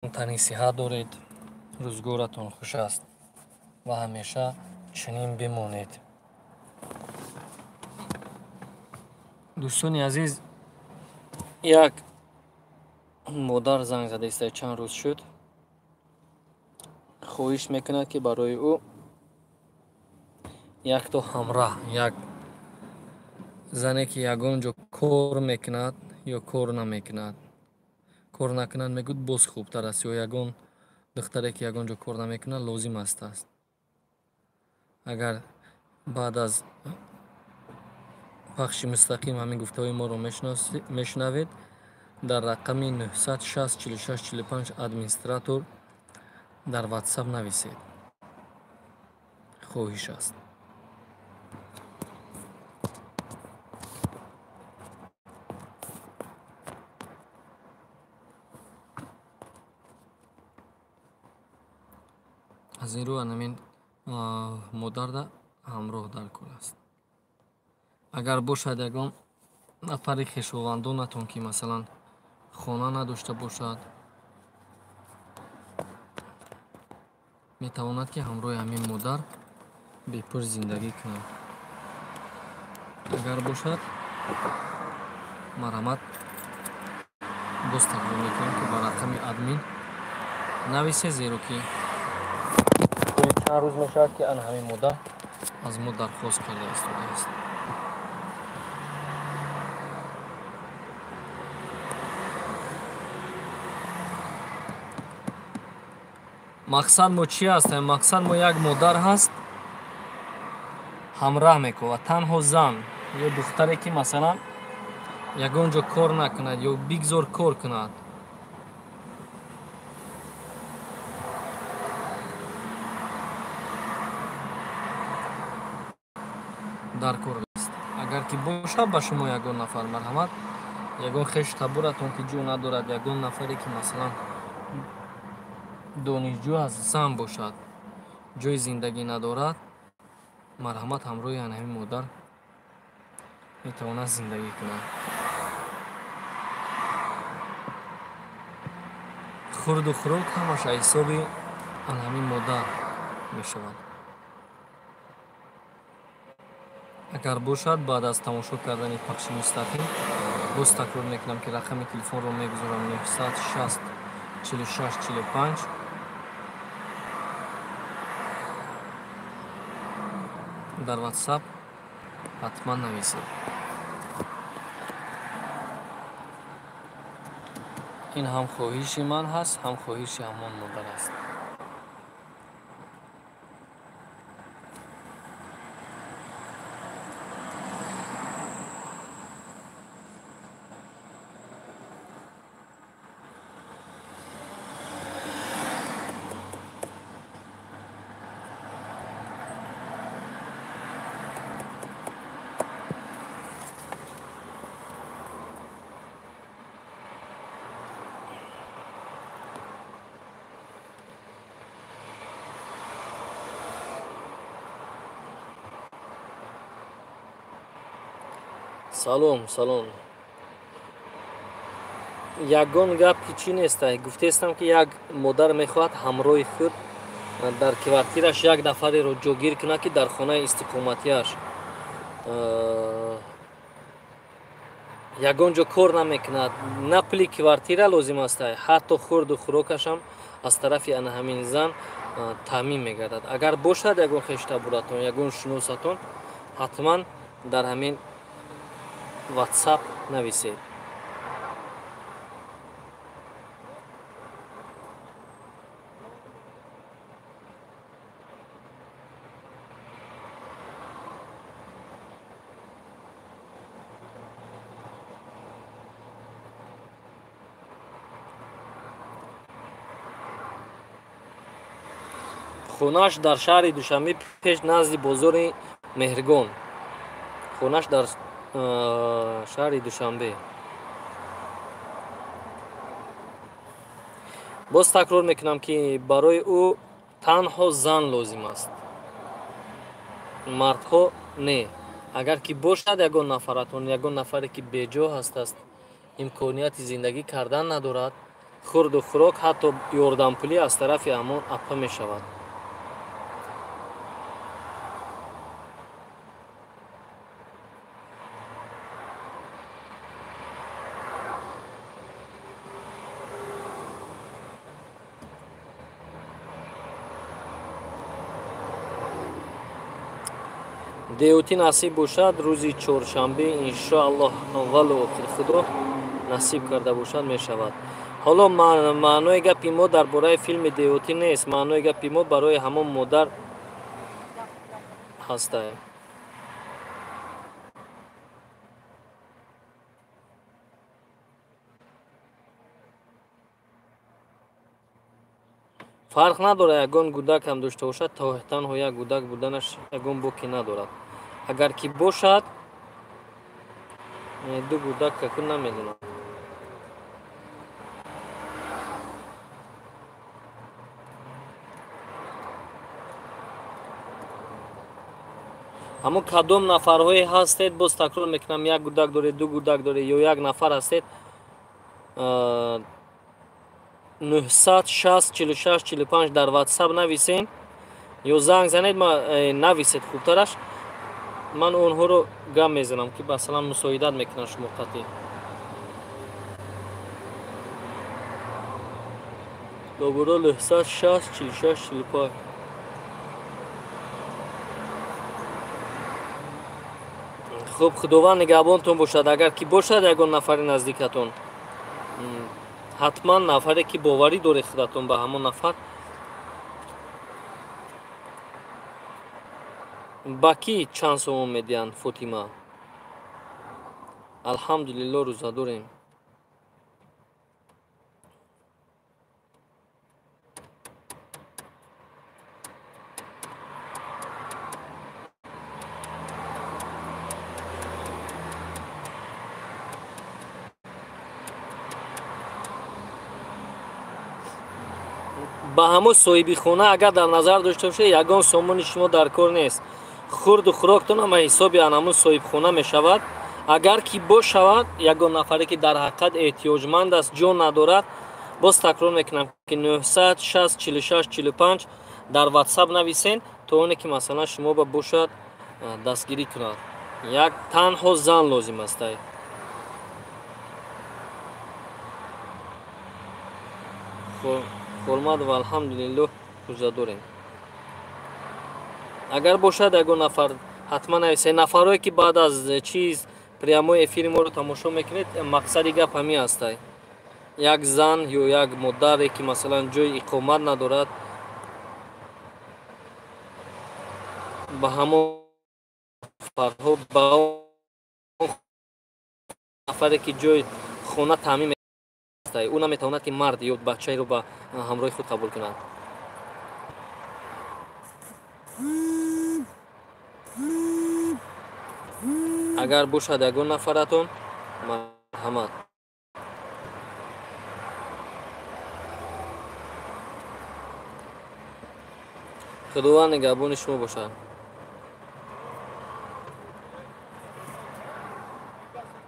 Тани сиҳат доред, рӯзгоратон хуш аст ва ҳамеша чунин бимонед. Дӯстони азиз, як модар занг задаиста, чанд рӯз шуд, хоҳиш мекунад, ки барои ӯ якто ҳамраҳ, як зане, ки ягон ҷо кор мекунад ё кор намекунад, кор накунад, мегӯяд, боз хубтар аст, ё ягон духтаре, ки ягон ҷо кор намекунад, лозим аст. Агар баъд аз пахши мустақим ҳамин гуфтаҳои моро мешунавед, дар рақами 960 46 45 администратор дар WhatsApp нависед. Хоҳиш аст. Аз ин рӯ анамин модарда ҳамроҳ дар кор аст. Агар бошад ягон нафари хешовандонатон, ки масалан хона надошта бошад, метавонад, ки ҳамроҳи ҳамин модар бепул зиндагӣ кунад. Агар бошад, марҳамат, боз такрор мекунам, ки ба рақами админ нависе, зеро ки чанд рӯз мешавад, ки ана ҳамин модар аз мо дархост карда истодааст. Мақсад мо чи аст? Мақсад мо як модар ҳаст, ҳамраҳ мекунад, танҳо зан ё духтаре, ки масалан ягон ҷо кор накунад ё бигзор кор кунад. Дар кор аст. Агар ки бошад ба шумо ягон нафар, марҳамат, ягон хеш таборатон, ки ҷо надорад, ягон нафаре, ки масалан донишҷӯ аст, зан бошад, ҷои зиндагӣ надорад, марҳамат, ҳамроҳи ҳамин модар метавонад зиндагӣ кунад. Хурду хӯрок ҳамаш аз ҳисоби ҳамин модар мешавад. Агар бошад, баъд аз тамошо кардани пахши мустақим, боз такрор мекунам, ки рақами телефонро мегузорам: 960 46 45. Дар WhatsApp ҳатман нависед. Ин ҳам хоҳиши ман ҳаст, ҳам хоҳиши ҳамон модар аст. Салом, салом. Ягон гап чӣ нест. Гуфтаистам, ки як модар мехоҳад ҳамроҳи худ дар квартираш як нафареро ҷогир кунад, ки дар хонаи истиқоматиаш ягон ҷо кор намекунад, на пули квартира лозим аст, ҳатто хӯрду хӯрокашам аз тарафи ана ҳамин зан таъмин мегардад. Агар бошад ягон хештабуратон, ягон шиносатон, ҳатман дар ҳамин WhatsApp нависед. Хонаш дар шаҳри Душанбе, пеш назди бозори Меҳргон. Хонаш дар шаҳри Душанбе. Боз такрор мекунам, ки барои ӯ танҳо зан лозим аст, мардҳо не. Агар ки бошад ягон нафаратон, ягон нафаре, ки беҷо ҳастааст, имконияти зиндагӣ кардан надорад, Хӯрду хӯрок, ҳатто ёрдампулӣ аз тарафи ҳамон апа мешавад. Деҳотӣ насиб бошад, рӯзи чоршанбе иншоаллоҳ аввалу охир худо насиб карда бошад мешавад. Ҳоло маънои гапи мо дар бораи филми деҳотӣ нест, маънои гапи мо барои ҳамон модар ҳастаем. Фарқ надорад, ягон гудак ҳам дошта бошад, танҳо як гудак буданаш ягон боке надорад. Агар ки бошад, ду гудак каку намедонам. Аммо кадом нафарҳое ҳастед, боз такрор мекунам, як гудак доред, ду гудак доред ё як нафар ҳастед, 960 46 45 дар WhatsApp нависен ё занг занед, нависед хубтараш. Ман онҳоро гам мезанам, ки масалан мусоидат мекунанд шумо қатъӣ. Добуро 960 46 45. Хуб, Худованд нигаҳбонтон бошад. Агар ки бошад ягон нафари наздикатон, ҳатман нафаре ки боварӣ доред худатон ба ҳамон нафар, ба кӣ чанд сомон медиҳанд? Фотима, алҳамдулилло рӯза дорем. Ба ҳамон соҳиби хона агар дар назар дошта бошед, ягон сомони шумо дар кор нест. Хӯрду хӯроктон ҳама ҳисоби ҳамон соҳибхона мешавад. Агар ки бошавад ягон нафаре ки дар ҳақиқат эҳтиёҷманд аст, ҷон надорад, боз такрор мекунам ки 960 46 45 дар WhatsApp нависен, то оне ки масалан шумо ба бошад дастгирӣ кунад. Як танҳо зан лозим аст. Ҳурмат ва алҳамдулиллоҳ рӯза дорем. Агар бошад ягон нафар, ҳатман нависед. Нафарое ки баъд аз чиз прямой эфири моро тамошо мекунед, мақсади гап ҳамин ҳастай. Як зан ё як модаре ки масалан ҷои иқомат надорад, ба ҳамон нафарҳо, ба он нафаре ки ҷои хона таъмин мекунад, ӯ наметавонад ки мард ё бачаеро ба ҳамроҳи худ қабул кунад. Агар бошад ягон нафаратон, марҳамат. Худованд нигаҳбони шумо бошад.